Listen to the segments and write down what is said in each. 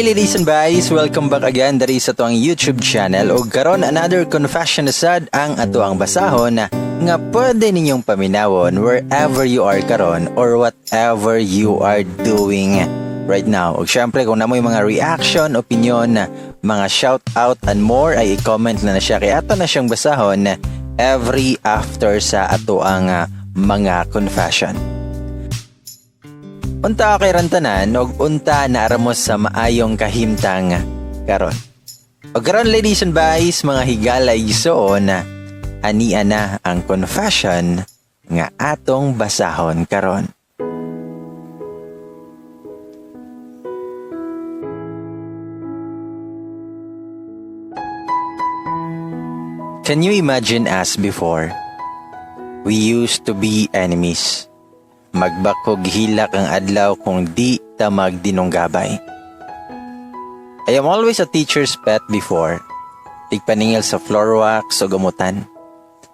Hi, ladies and guys! Welcome back again diri sa atoang YouTube channel ug karon another confession na sad ang atoang basahon nga pwede ninyong paminawon wherever you are karon or whatever you are doing right now. Ug syempre, kung naa moy mga reaction, opinion, mga shout out and more ay i-comment na na siya kay ato na siyang basahon every after sa atoang mga confession. Unta kay rantanan og unta naa ra mo sa maayong kahimtang karon. Og karon, ladies and guys, mga higala, igsoon, ania na ang confession nga atong basahon karon. Can you imagine us before? We used to be enemies. Magbakog hilak ang adlaw kung di ta magdinunggabay. I am always a teacher's pet before. Tigpaningil sa floor wax o gamutan.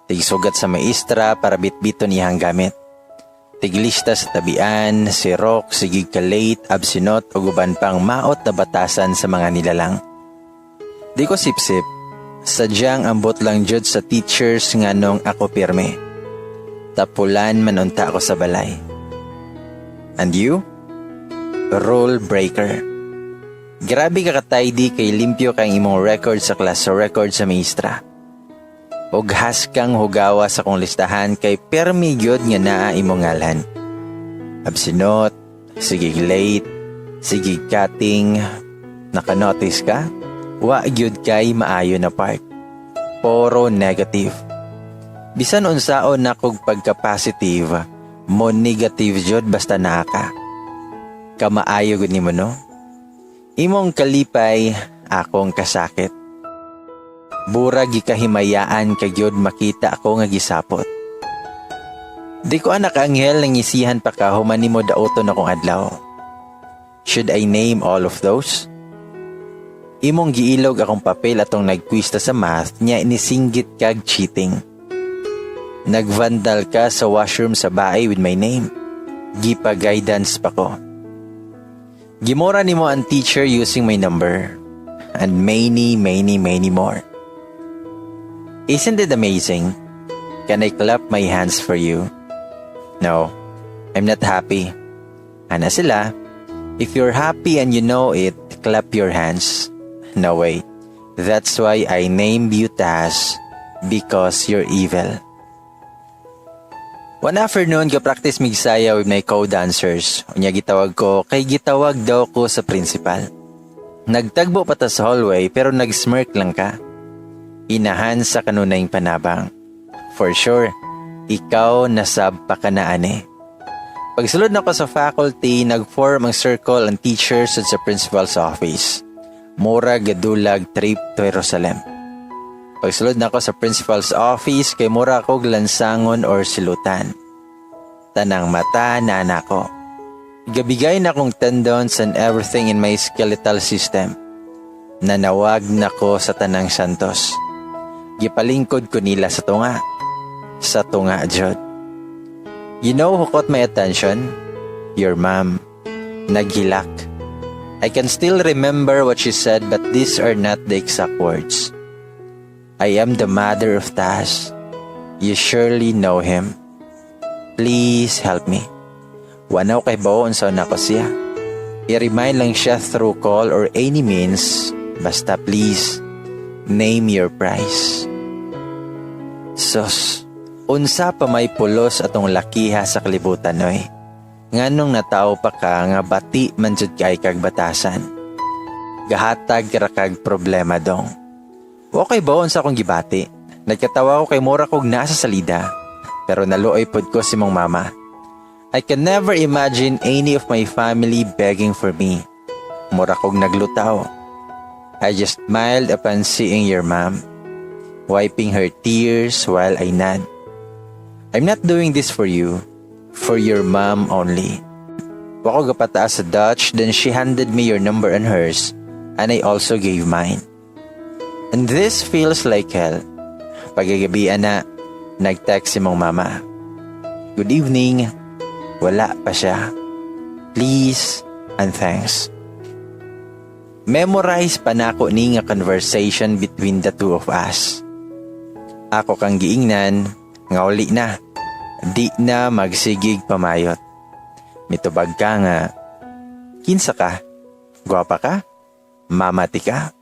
Tigsugat sa maestra para bitbiton iyang gamit. Tiglista sa tabian, sirok, sigig ka-late, absinot o guban pang maot na batasan sa mga nilalang. Di ko sipsip, sadyang ambot lang jud sa teachers nga nung ako pirme. Tapulan man unta ako sa balay. And you? Rule breaker. Grabe ka ka-tidy kay limpyo kay imong record sa class o record sa maestra. Og haskang hugawa sa kong listahan kay permi gyud nga naa imong ngalan. Absinot, sige late, sige cutting, naka-notice ka? Wa gyud kay maayo na part. Puro negative. Bisan unsaon nakog pagka-positive, mo negative jud basta naa ka. Kamaayo gud nimo, no? Imong kalipay, akong kasakit. Burag gikahimayaan ka gyud makita ako nga gisapot. Di ko anak anghel, nangisihan pa ka human nimo dauton akong adlaw. Should I name all of those? Imong giilog akong papel atong nagquiz ta sa math nya inisinggit kag cheating. Nagvandal ka sa washroom sa bae with my name. Gipa-guidance pa ko. Gimura nimo ang teacher using my number. And many, many, many more. Isn't it amazing? Can I clap my hands for you? No, I'm not happy. Ana sila, "If you're happy and you know it, clap your hands." No way. That's why I named you Taz, because you're evil. One afternoon, ga-practice mig sayaw with my co-dancers. Unya gitawag ko, kay gitawag daw ko sa principal. Nagtagbo pa ta sa hallway pero nag-smirk lang ka. Inahan sa kanunayng panabang. For sure, ikaw nasab pa ka na ane. Pagsulod na ko sa faculty, nag-form ang circle ang teachers at sa principal's office. Mura gadulag trip to Jerusalem. Pagsulod na ko sa principal's office, kay mura ko lansangon or silutan. Tanang mata na nako. Gabigay na kong tendons and everything in my skeletal system. Nanawag na ko sa tanang santos. Gipalingkod ko nila sa tunga. Sa tunga, jud. You know who caught my attention? Your mom. Naghilak. I can still remember what she said, but these are not the exact words. "I am the mother of Taz. You surely know him. Please help me." Wanaw kay baon sa nako siya. I-remind lang siya through call or any means. Basta please, name your price. Sos, unsa pa may pulos atong lakiha sa kalibutan, noy? Nganong natawo pa ka nga bati man jud kay kag batasan? Gahatag ra kag problema dong. Okay ba sa akong gibati? Nagkatawa ko kay mura kog nasa salida. Pero naluoy pod ko sa imong mama. I can never imagine any of my family begging for me. Mura kog naglutaw. I just smiled upon seeing your mom, wiping her tears while I nod. "I'm not doing this for you, for your mom only." Wa ko gapataas sa Dutch, then she handed me your number and hers, and I also gave mine. And this feels like hell. Pagkagabi na, nag-text si mong mama. "Good evening." Wala pa siya. Please and thanks. Memorize pa nako ni nga conversation between the two of us. Ako kang giingnan nga uli na. Di na magsigig pamayot. Mitubag ka nga, "Kinsa ka? Gwapa ka? Mamati ka?"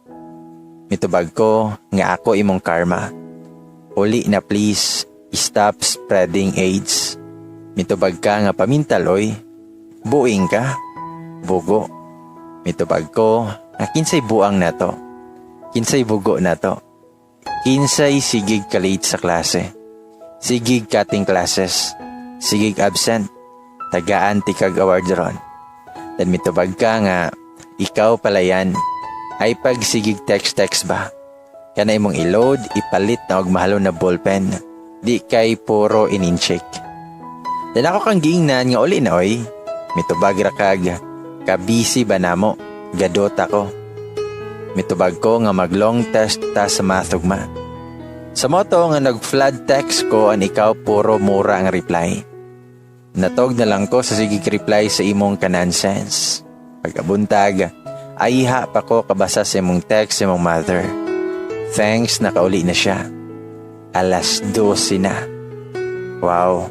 Mitubag ko nga ako imong karma. Uli na please, stop spreading AIDS. Mitubag ka nga pamintal oy. Buing ka? Bugo. Mitubag ko nga kinsay buang nato? Kinsay bugo nato? Kinsay sigig ka-late sa klase? Sigig cutting classes? Sigig absent? Tagaan tikag award ron. Then mitubag ka nga, ikaw pala yan. Ay pag sigig text-text ba? Kana imong i-load, ipalit na og mahalo na ballpen. Di kay puro inincheck. Then ako kang giingnan nga uli na oy. Mitubag ra kag, kabisi ba namo? Gadota ko. Mitubag ko nga mag-long test ta sa math ugma. Sa mao to nga nag-flood text ko an ikaw puro mura ang reply. Natog na lang ko sa sigig reply sa imong ka-nonsense. Pagkabuntag, ayha pa ko kabasa sa imong text sa imong mother. Thanks, nakauli na siya. Alas 12 na. Wow,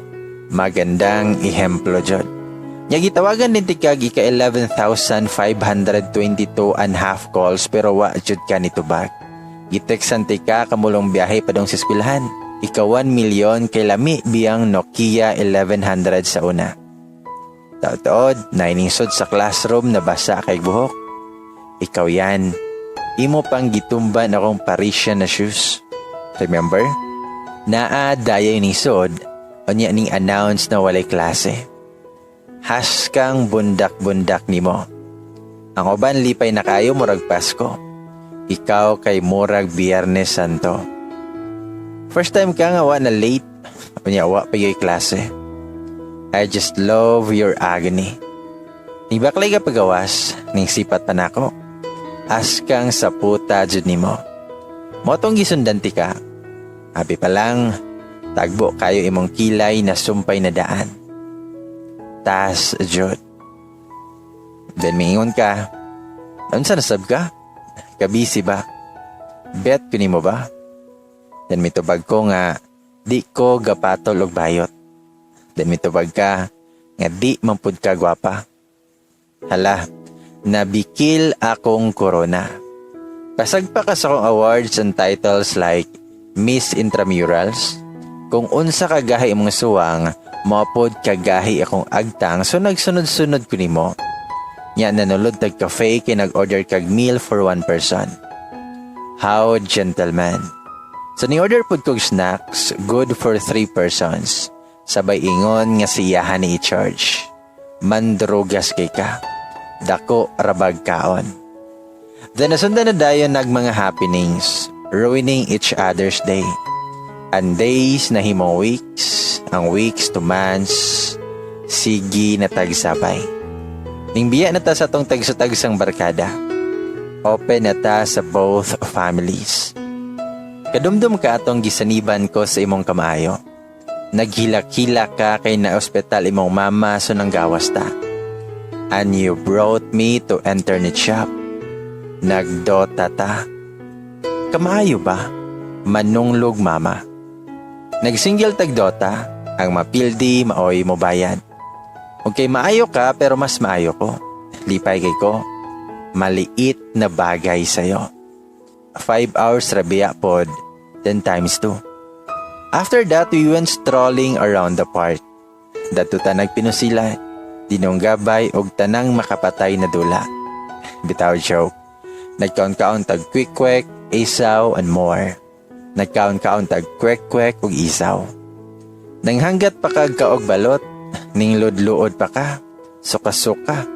magandang ehemplo jud. Nya gitawagan din tikag ika 11,522 and half calls pero wa jud ka nitubag. Giteksan tika kamulong biyahe padong sa eskwelahan. Ika 1 million kay lami biyang Nokia 1100 sa una. Taod-taod, nainingsod sa classroom na basa kay buhok. Ikaw yan. Imo pang gitumban akong Parisian na shoes. Remember? Naa dayay ning sod, unya ning announce na walay klase. Haskang bundak-bundak nimo. Ang uban lipay na kayo murag Pasko. Ikaw kay murag Biyernes Santo. First time ka nga wa na late, unya wa pa yo'y klase. I just love your agony. Nibaklay ka pagawas, ning sipat pa nako. Askang sa puta jud nimo. Mao tong gisundan ti ka. Abi pa lang, tagbo kayo imong kilay na sumpay na daan. Tas jud. Then mingon ka, unsa nasab ka? Kabisi ba? Bet ko nimo ba? Then mitubag ko nga, di ko gapatol og bayot. Then mitubag ka, nga di mampud ka gwapa. Hala, nabikil akong korona. Pasagpa ka sa akong awards and titles like Miss Intramurals. Kung unsa kagahi imong suwang, maupod kagahi akong agtang, so nagsunod-sunod ko nimo. Nya nanulod tag cafe kay nag-order kag meal for one person. How gentleman. So ni-order pud kog snacks, good for three persons. Sabay ingon nga siyahan ni i-charge. Mandrugas kay ka. Dako rabag kaon. Then nasundan na dayon nag mga happenings, ruining each other's day. And days na himong weeks, ang weeks to months, sige na tagsabay. Ning biya na ta sa tong tagsa-tagsang barkada. Open na ta sa both families. Kadumdum ka atong gisaniban ko sa imong kamaayo. Naghilak-hilak ka kay na ospital imong mama, so nanggawas ta. And you brought me to internet shop. Nagdota ta. Kamaayo ba? Manunglog mama. Nagsingle tag Dota, ang mapildi maoy mo bayad. Okay, maayo ka pero mas maayo ko. Lipay kay ko. Maliit na bagay sa'yo. 5 hours rabiya pod, then times two. After that, we went strolling around the park. Dadto ta nagpinusila, dinunggabay og tanang makapatay na dula. Bitaw joke. Nagkaon-kaon tag kwek-kwek, isaw, and more. Nagkaon-kaon tag kwek-kwek ug isaw. Nanghanggat pa kag kaog balot, ning luod pa ka, suka-suka,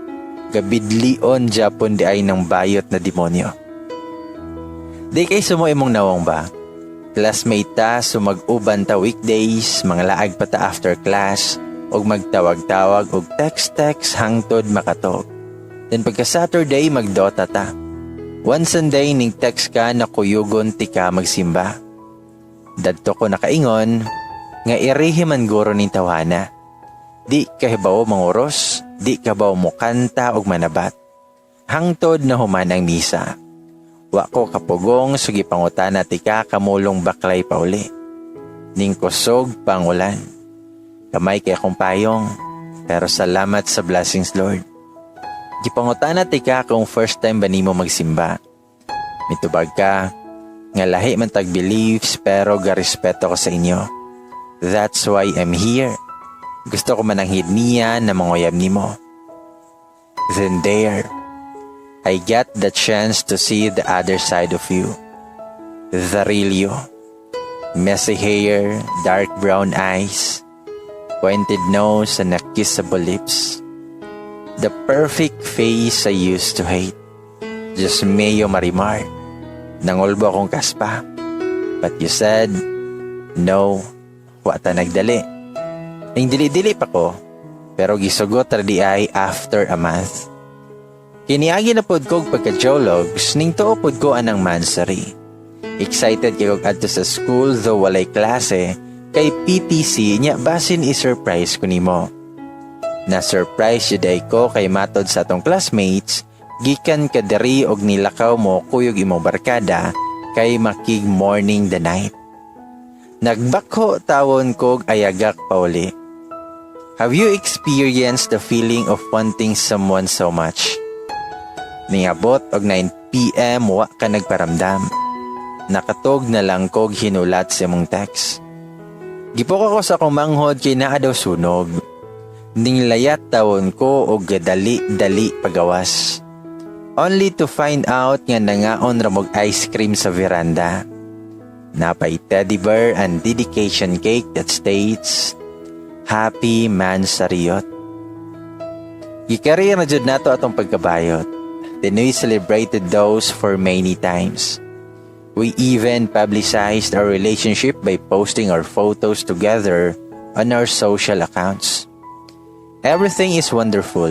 gabidlion Japon di ay ng bayot na demonyo. Di kay sumo imong nawong ba? Classmate ta, so mag-uban ta weekdays, mga laag pa ta after class, og magtawag-tawag og text-text hangtod makatog. Then pagka Saturday, magdota ta. One Sunday, ning text ka na kuyugon ti ka magsimba. Dadto ko nakaingon, nga irihi man guro ning tawhana. Di kahibaw manguros, di kabaw mukanta og manabat. Hangtod na human ang misa. Wa ko kapugong, so gipangutana tika kamulong baklay pauli. Ning kusog pang ulan. Kamay kay akong payong, pero salamat sa blessings, Lord. Gipangutana tika kung first time ba nimo magsimba. Mitubag ka nga lahi man tag beliefs pero garespeto ko sa inyo. That's why I'm here. Gusto ko mananghid niya na manguyab nimo. Then there, I get the chance to see the other side of you. The real you. Messy hair, dark brown eyes, pointed nose and a kissable lips. The perfect face I used to hate. Diyos mio, Marimar. Nangulbo akong kaspa. But you said, "No, wa ta nagdali." Ning dili-dili pa ko, pero gisugot ra di ay after a month. Kiniagi na pod kog pagka-jologs, ning tuo pod ko anang mansary. Excited kay kog adto sa school though walay klase, kay PTC nya basin i-surprise ko nimo. Na surprise jud ay ko kay matod sa atong classmates, gikan ka diri og nilakaw mo kuyog imong barkada kay makig morning the night. Nagbakho tawon kog ayagak pauli. Have you experienced the feeling of wanting someone so much? Niabot og 9 p.m., wa ka nagparamdam. Nakatog na lang kog hinulat sa imong text. Gipok ako sa akong manghod kay naa daw sunog. Ninglayat tawon ko og gadali-dali pagawas. Only to find out nga nangaon ra mog ice cream sa veranda. Napay teddy bear and dedication cake that states, "Happy Mansariot." Gikarya na jud nato atong pagkabayot. Then we celebrated those for many times. We even publicized our relationship by posting our photos together on our social accounts. Everything is wonderful.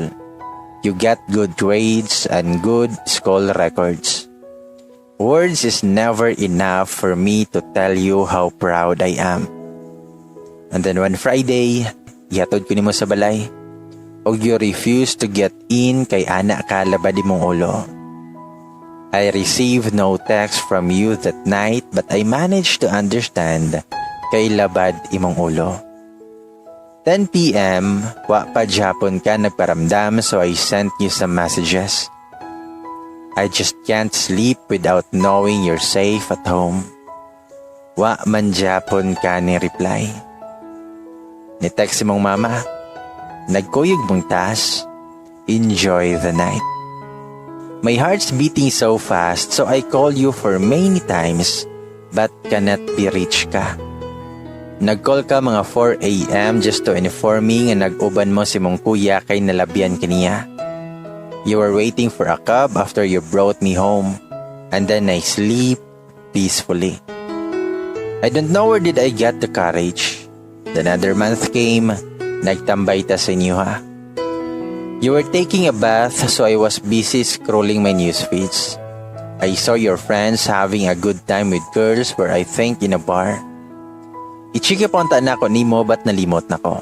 You get good grades and good school records. Words is never enough for me to tell you how proud I am. And then one Friday, gihatod ko nimo sa balay. Og you refuse to get in kay ana ka labad imong ulo. I received no text from you that night, but I managed to understand kay labad imong ulo. 10 p.m., wa pa japon ka nagparamdam, so I sent you some messages. "I just can't sleep without knowing you're safe at home." Wa man japon ka ni reply. Ni text imong mama, "Nagkuyog mong tas, enjoy the night." My heart's beating so fast, so I call you for many times but cannot be reached ka. Nag-call ka mga 4 a.m. just to inform me nga nag-uban mo si mong kuya kay nalabyan kaniya. You were waiting for a cab after you brought me home, and then I sleep peacefully. I don't know where did I get the courage. The another month came, nagtambay ta sa inyo ha. You were taking a bath, so I was busy scrolling my news feeds. I saw your friends having a good time with girls where I think in a bar. Ichika pa unta na ako nimo but nalimot na ko.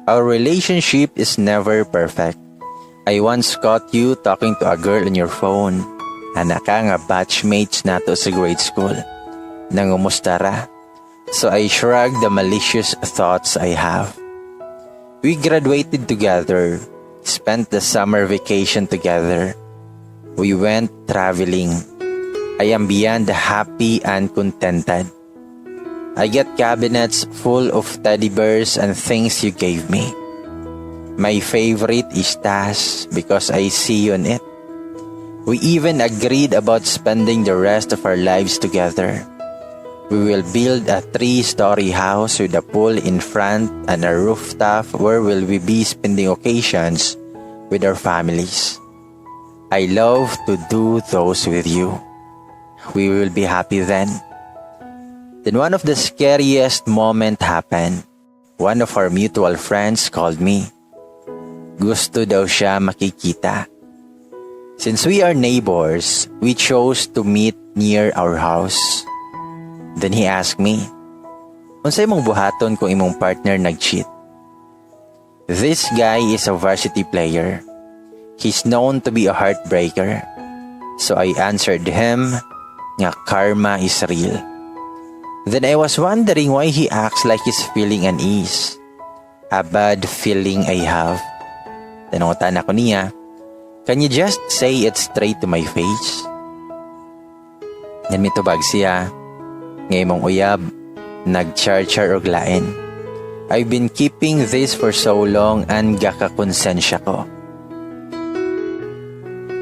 Our relationship is never perfect. I once caught you talking to a girl on your phone. Ana ka nga batchmates nato sa grade school. Nangumusta ra. So I shrugged the malicious thoughts I have. We graduated together, spent the summer vacation together. We went traveling. I am beyond happy and contented. I get cabinets full of teddy bears and things you gave me. My favorite is Taz because I see you in it. We even agreed about spending the rest of our lives together. We will build a three-story house with a pool in front and a rooftop where will we be spending occasions with our families. I love to do those with you. We will be happy then. Then one of the scariest moment happened. One of our mutual friends called me. Gusto daw siya makikita. Since we are neighbors, we chose to meet near our house. Then he asked me, "Unsay imong buhaton kung imong partner nag-cheat?" This guy is a varsity player. He's known to be a heartbreaker. So I answered him nga karma is real. Then I was wondering why he acts like he's feeling unease. A bad feeling I have. Nangutana ko niya, "Can you just say it straight to my face?" Then mitubag siya, nga imong uyab, nag-char-char og lain. I've been keeping this for so long and gakakonsensya ko.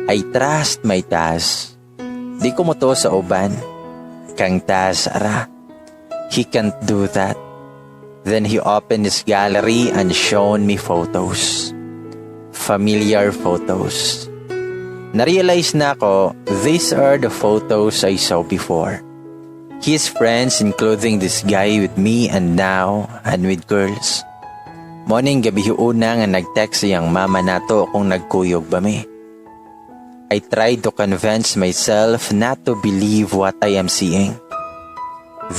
I trust my Taz. Di ko motuo sa uban. Kang Taz ra. He can't do that. Then he opened his gallery and shown me photos. Familiar photos. Na-realize nako, these are the photos I saw before. His friends, including this guy with me and now and with girls. Mao ning gabihiuna nga nag-text iyang mama nato kung nagkuyog ba mi. I tried to convince myself not to believe what I am seeing.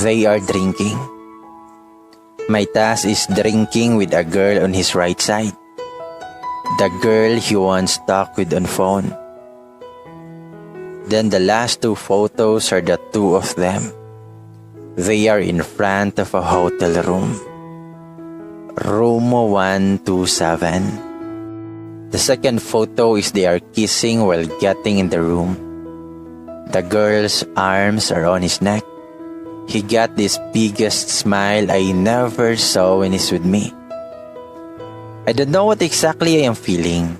They are drinking. My Taz is drinking with a girl on his right side. The girl he once talked with on phone. Then the last two photos are the two of them. They are in front of a hotel room. Room 127. The second photo is they are kissing while getting in the room. The girl's arms are on his neck. He got this biggest smile I never saw when he's with me. I don't know what exactly I am feeling.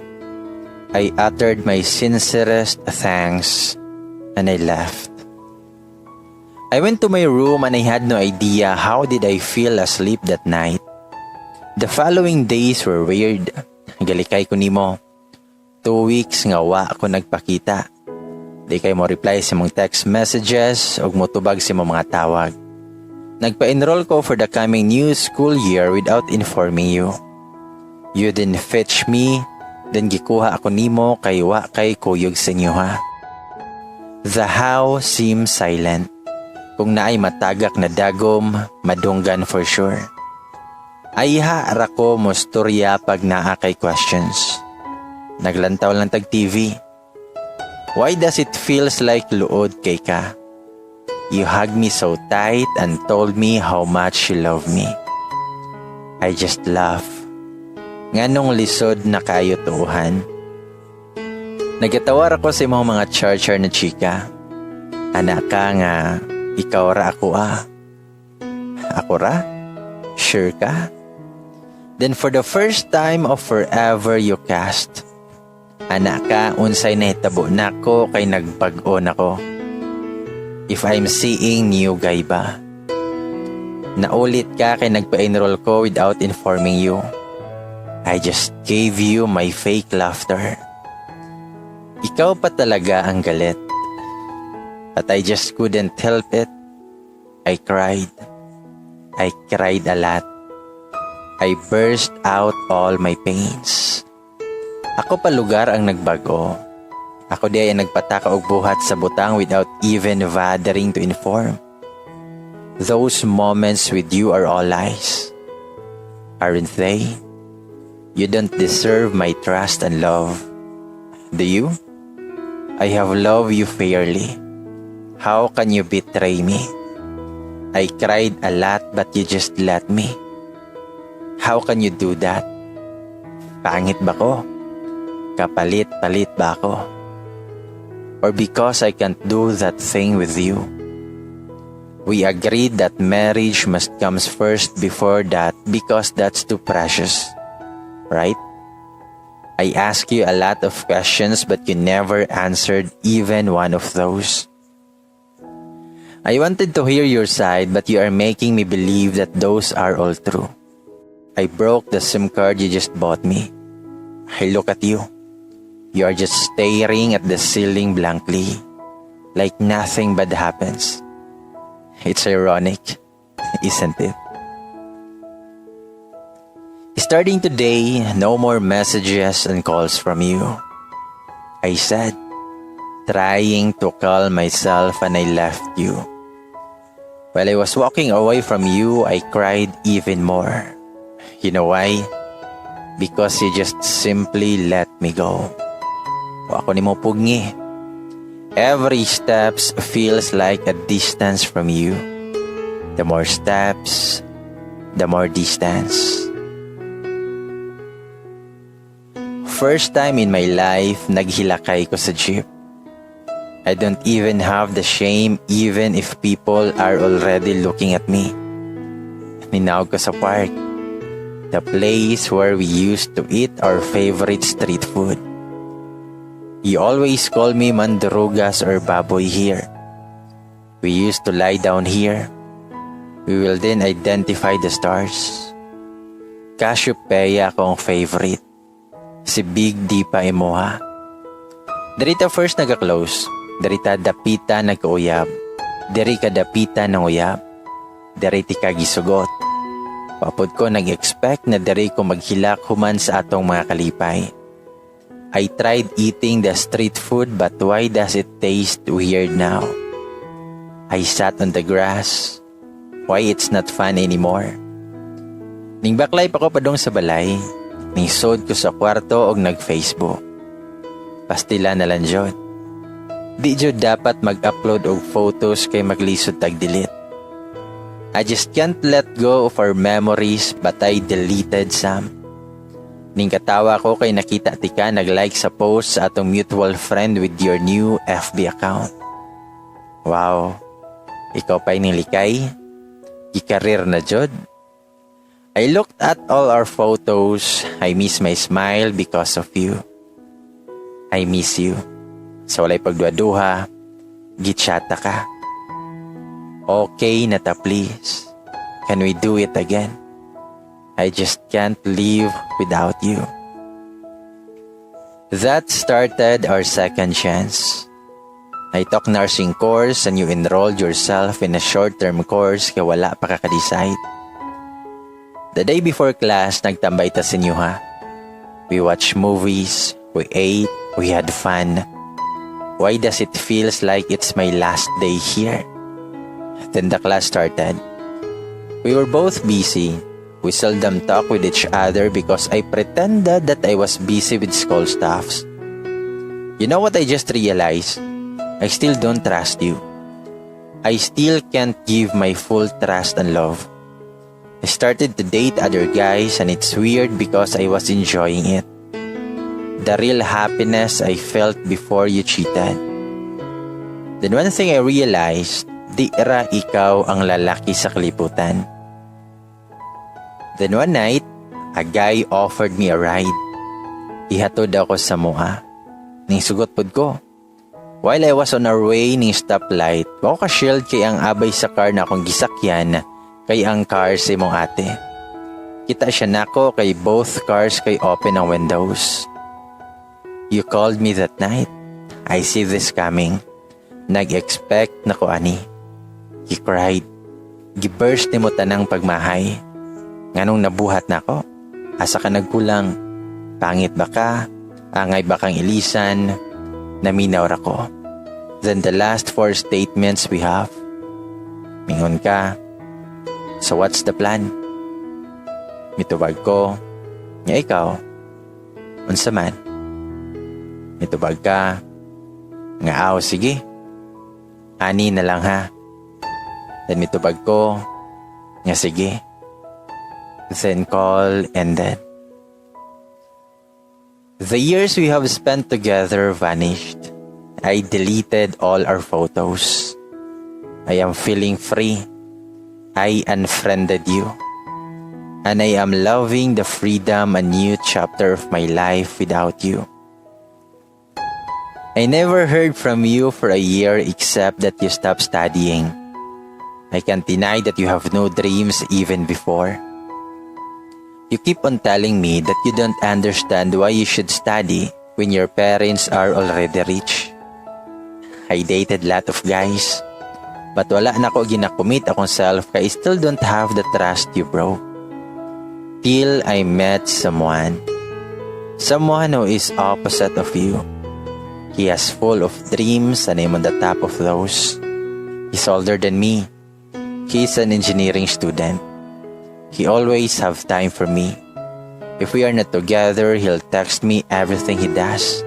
I uttered my sincerest thanks and I left. I went to my room and I had no idea how did I feel asleep that night. The following days were weird. Galikay ko nimo. 2 weeks nga wa ko nagpakita. Di kay mo reply sa imong text messages ug motubag sa imong mga tawag. Nagpa-enroll ko for the coming new school year without informing you. You didn't fetch me, then gikuha ako nimo kay wa kay kuyog sa inyo ha. The house seems silent. Kung naay matagak na dagom, madunggan for sure. Ayha ra ko mostorya pag naa kay questions. Naglantaw lang tag TV. Why does it feels like luod kay ka? You hugged me so tight and told me how much you love me. I just laugh. Nganong lisod na kayo tuuhan? Nagatawar ako sa imong mga char-char na chika. Ana ka nga, ikaw ra ako ah. Ako ra? Sure ka? Then for the first time of forever you cast. Ana ka, unsay nahitabo nako kay nagbag-o nako. If I'm seeing new guy ba? Naulit ka kay nagpa-enroll ko without informing you. I just gave you my fake laughter. Ikaw pa talaga ang galit. But I just couldn't help it. I cried. I cried a lot. I burst out all my pains. Ako pa lugar ang nagbago. Ako diay ang nagpataka og buhat sa butang without even bothering to inform. Those moments with you are all lies. Aren't they? You don't deserve my trust and love. Do you? I have loved you fairly. How can you betray me? I cried a lot, but you just let me. How can you do that? Pangit ba ko? Kapalit-palit ba ako? Or because I can't do that thing with you? We agreed that marriage must comes first before that because that's too precious. Right? I asked you a lot of questions, but you never answered even one of those. I wanted to hear your side, but you are making me believe that those are all true. I broke the SIM card you just bought me. I look at you. You are just staring at the ceiling blankly, like nothing bad happens. It's ironic, isn't it? Starting today, no more messages and calls from you, I said, trying to calm myself, and I left you. While I was walking away from you, I cried even more. You know why? Because you just simply let me go. Wa ko nimo pugngi. Every steps feels like a distance from you. The more steps, the more distance. First time in my life, naghilakay ko sa jeep. I don't even have the shame even if people are already looking at me. Ninawag ko sa park. The place where we used to eat our favorite street food. You always call me Mandurugas or Baboy here. We used to lie down here. We will then identify the stars. Cassiopeia akong favorite. Si Big D pa imuha. Diri ta first nagka-close. Diri ta dapita nagkauyab. Diri ka dapita nanguyab. Diri tika gisugot. Wa pod ko nag-expect na diri ko maghilak human sa atong mga kalipay. I tried eating the street food, but why does it taste weird now? I sat on the grass. Why it's not fun anymore? Ning baklay pa ko padong sa balay, ning sud ko sa kwarto og nag-Facebook. Pastila na lang jud. Di jud dapat mag-upload og photos kay maglisod tag delete. I just can't let go of our memories, but I deleted some. Ning katawa ko kay nakita tika nag-like sa post sa atong mutual friend with your new FB account. Wow, ikaw pa'y nilikay? Gi-career na jud? I looked at all our photos. I miss my smile because of you. I miss you. Sa walay pagduha-duha, gitchata ka. "Okay na ta, please. Can we do it again? I just can't live without you." That started our second chance. I took nursing course and you enrolled yourself in a short-term course kay wala pa ka ka-decide. The day before class, nagtambay ta sa inyo ha. We watched movies, we ate, we had fun. Why does it feels like it's my last day here? Then the class started. We were both busy. We seldom talk with each other because I pretended that I was busy with school stuffs. You know what I just realized? I still don't trust you. I still can't give my full trust and love. I started to date other guys and it's weird because I was enjoying it. The real happiness I felt before you cheated. Then one thing I realized, di ra ikaw ang lalaki sa kalibutan. Then one night, a guy offered me a ride. Ihatod ako sa mua. Ning sugot pod ko. While I was on our way ning stoplight, wa ko ka-shield kay ang abay sa car na akong gisakyan kay ang car sa imong ate. Kita siya nako kay both cars kay open ang windows. You called me that night. I see this coming. Nag-expect na ko ani. He cried. Giburst nimo tanang pagmahay. Nganong nabuhat nako? Asa ka nagkulang? Pangit ba ka? Angay ba kang ilisan? Naminaw ra ko. Then the last four statements we have. Mingon ka, "So what's the plan?" Mitubag ko, nga ikaw, unsa man? Mitubag ka, nga aw sige. Ani na lang ha. Then mitubag ko, nga sige. Then call ended. The years we have spent together vanished. I deleted all our photos. I am feeling free. I unfriended you. And I am loving the freedom, a new chapter of my life without you. I never heard from you for a year except that you stopped studying. I can't deny that you have no dreams even before. You keep on telling me that you don't understand why you should study when your parents are already rich. I dated lot of guys, but wala na ko ginakomit akong self kay I still don't have the trust you broke. Till I met someone. Someone who is opposite of you. He has full of dreams and I'm on the top of those. He's older than me. He's an engineering student. He always have time for me. If we are not together, he'll text me everything he does.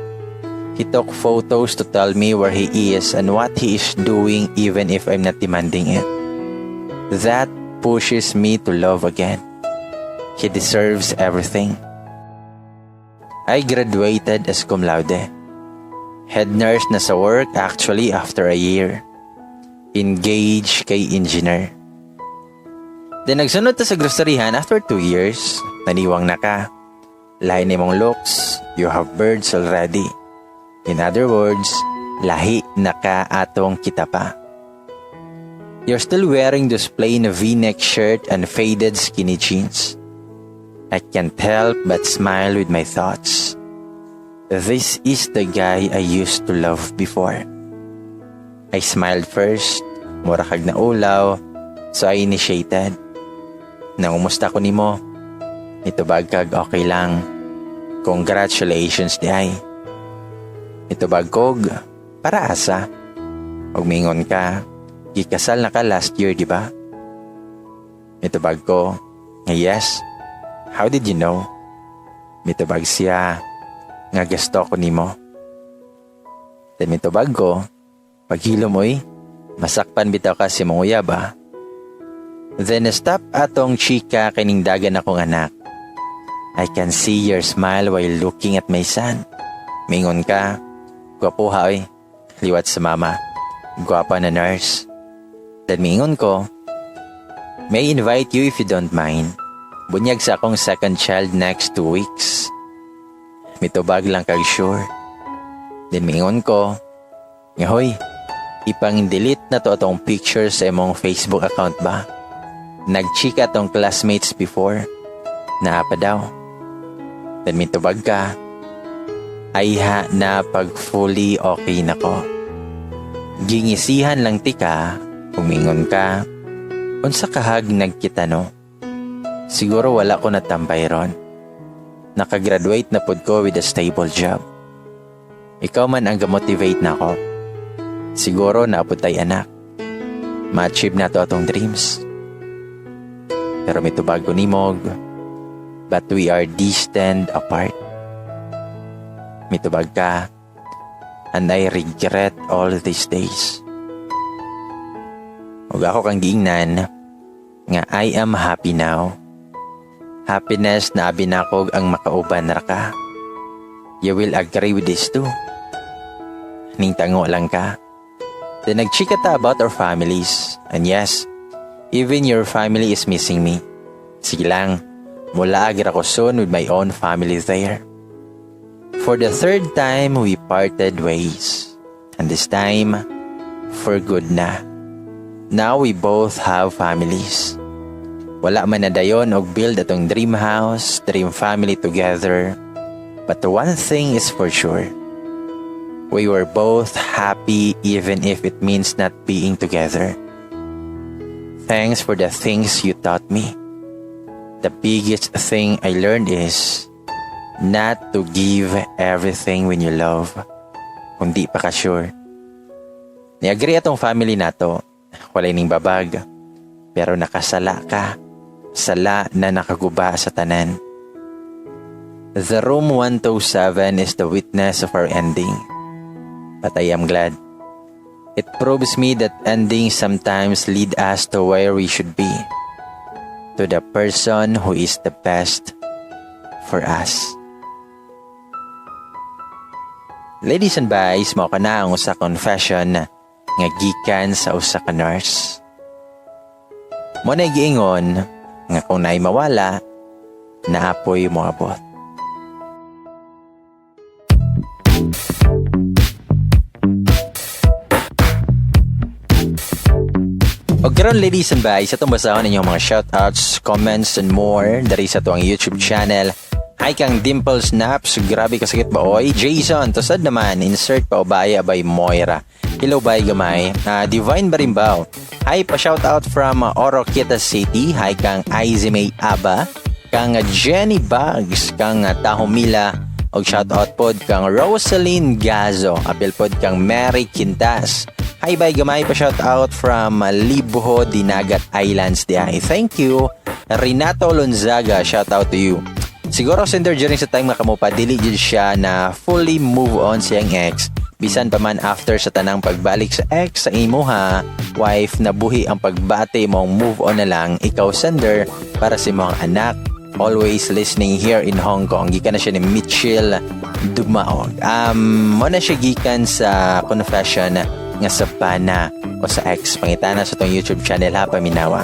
He took photos to tell me where he is and what he is doing, even if I'm not demanding it. That pushes me to love again. He deserves everything. I graduated as cum laude. Head nurse na sa work actually after a year. Engaged kay engineer. Then nagsunod ta sa groceryhan after 2 years, naniwang na ka. Lahi na imong looks, you have birds already. In other words, lahi na ka atong kita pa. You're still wearing this plain V-neck shirt and faded skinny jeans. I can't help but smile with my thoughts. This is the guy I used to love before. I smiled first, mura kag naulaw, so I initiated. Nangumusta ko nimo? Nitubag kag okay lang. Congratulations diay. Nitubag kog, para asa? Og mingon ka, gikasal na ka last year, di ba? Mitubag ko, nga yes. How did you know? Mitubag siya, nga gusto ko nimo. Then mitubag ko, paghilom oy, masakpan bitaw ka sa imong uyab ba? Then stop atong chika kining dagan akong anak. I can see your smile while looking at my son. Mingon ka, gwapuha oy, liwat sa mama. Gwapa na nurse. Then mingon ko, may I invite you if you don't mind? Bunyag sa akong second child next 2 weeks. Mitubag lang kag sure. Then mingon ko, nga hoy, ipang-delete na to atong picture sa imong Facebook account ba? Nagchika atong classmates before. Naa pa daw. Then mitubag ka, ayha na pag fully okay na ko. Gingisihan lang tika, umingon ka, unsa kahag nagkita no? Siguro wala ko natambay ron. Nakagraduate na pod ko with a stable job. Ikaw man ang gamotivate na ako. Siguro naapod tay anak. Ma-achieve na to atong dreams. Pero mitubag ko nimog, but we are distant apart. Mitubag ka, and I regret all these days. Ug ako kang giingnan nga I am happy now. Happiness na abi nakog ang makauban ra ka. You will agree with this too. Ning tango lang ka. Then nagchika ta about our families. And yes, even your family is missing me. Sige lang, mulaag ra ko soon with my own family there. For the third time, we parted ways. And this time, for good na. Now we both have families. Wala man na dayon og build atong dream house, dream family together. But one thing is for sure. We were both happy even if it means not being together. Thanks for the things you taught me. The biggest thing I learned is not to give everything when you love. Kung di pa ka sure. Ni-agree atong family nato, walay ning babag. Pero nakasala ka. Sala na nakaguba sa tanan. The room 127 is the witness of our ending. But I am glad. It proves me that endings sometimes lead us to where we should be. To the person who is the best for us. Ladies and guys, mao kana ang usa confession nga gikan sa usa ka nurse. Mao na giingon nga kung naay mawala, naapoy moabot. Og karon, ladies and guys, atong basahon inyong mga shoutouts, comments and more dari sa atuang YouTube channel. Hi kang Dimple Snaps, grabe kasakit ba oy? Jason, tusad naman, insert pa ubaya by Moira. Hello bay gamay. Divine Barimbaw. Hi pa shoutout from Oroquieta City. Hi kang Aizime Aba, kang Jenny Bugs, kang Tahomila, og shoutout pod kang Rosaline Gazo. Apil pod kang Mary Quintas. Hi bay gamay, pa shoutout from Libho, Dinagat Islands diay. Thank you. Renato Lonzaga, shout out to you. Siguro, sender, during sa time nga kamo pa, dili jud siya na fully move on siyang ex. Bisan pa man after sa tanang pagbalik sa ex sa imuha wife, nabuhi ang pagbati mong move on na lang ikaw, sender, para sa imong anak. Always listening here in Hong Kong. Gikan na siya ni Mitchell Dumaog. Mo na siya gikan sa confession nga sa bana o sa ex. Pangitana sa tong YouTube channel ha, paminawa.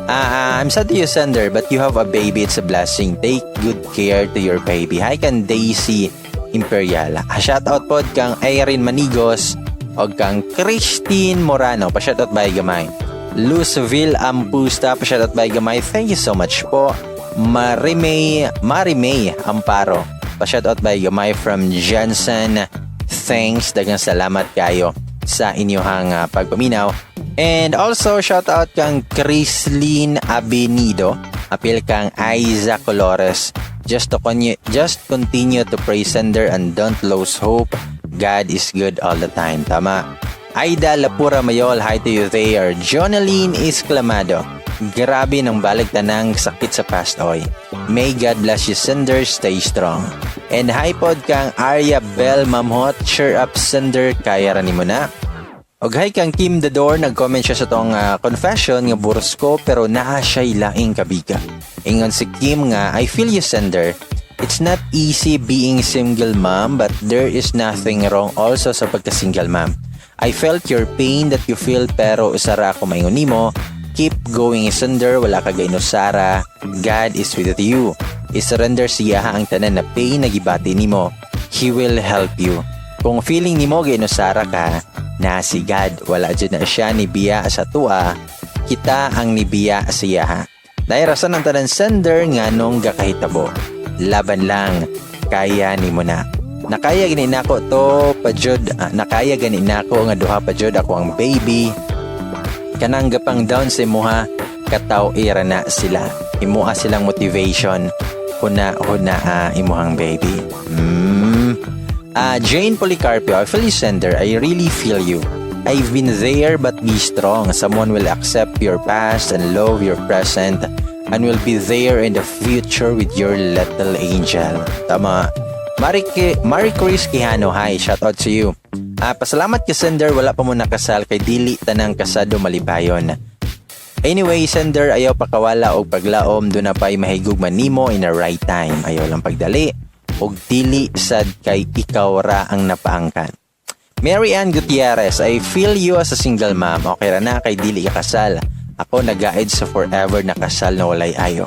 I'm sad to you, sender, but you have a baby. It's a blessing. Take good care to your baby. Hi kang Daisy Imperial. Shout out pod kang Irene Manigos o kang Christine Morano. Pa shout out by gamay. Luzville Ampusta, pa shout out by gamay. Thank you so much po. Marimay, Marimay Amparo. Pa shout out by gamay from Jensen. Thanks, daghang salamat kayo sa inyong pagpaminaw. And also, shout out kang Chrislyn Abenido. Apil kang Aiza Colores. Just continue to pray, sender, and don't lose hope. God is good all the time. Tama. Aida Lapura Mayol, hi to you there. Jonaline Esclamado. Grabe ng balik tanang sakit sa past oy. May God bless you, sender. Stay strong. And hi pod kang Arya Bell Mamhot. Cheer up, sender. Kaya ra nimo na. Og hi kang Kim The Door, nag-comment siya sa tong confession nga burusko pero naa siya'y laing kabiga. Ingon si Kim nga, "I feel you, sender. It's not easy being single mom, but there is nothing wrong also sa pagka-single mom. I felt your pain that you feel, pero usara ako maingon nimo. Keep going, sender, wala ka gainusara. God is with you. I-surrender siya ang tanan na pain na gibati nimo. He will help you. Kung feeling nimo gainusara ka, na si God, wala jud na siya ni biya sa tua, kita ang nibiya siya. Dahil rason ang tanan, sender, nga nung gakahitabo. Laban lang, kaya nimo na. Nakaya gani nako to pa jud, nakaya gani nako nga duha pa jud ako ang baby. Kanang gapang down sa imuha, kataw ira na sila. Imuha silang motivation. Huna huna imuhang baby." Jane Policarpio, I feel you, sender. I really feel you. I've been there, but be strong. Someone will accept your past and love your present and will be there in the future with your little angel. Tama. Marie Chris Quijano, hi, shout out to you. Pasalamat ka, sender, wala pa mo nakasal kay dili tanang kasado malipayon. Anyway, sender, ayaw pakawala og paglaom, duna pa'y mahigugma nimo in the right time. Ayaw lang pagdali og dili sad kay ikaw ra ang napaangkan. Mary Ann Gutierrez, I feel you as a single mom. Okay ra na kay dili ka kasal. Ako nagaid sa forever na kasal na walay ayo.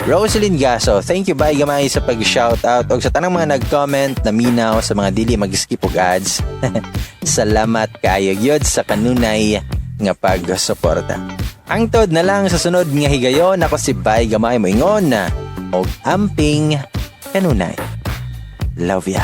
Roselyn Gaso, thank you bye gamay sa pag-shoutout og sa tanang mga nag-comment na minaw, sa mga dili mag-skip og ads. Salamat kaayo gyud sa kanunay nga pagsuporta. Hangtod na lang sa sunod nga higayon, ako si Bay Gamay moingon na og amping kanunay. Love ya.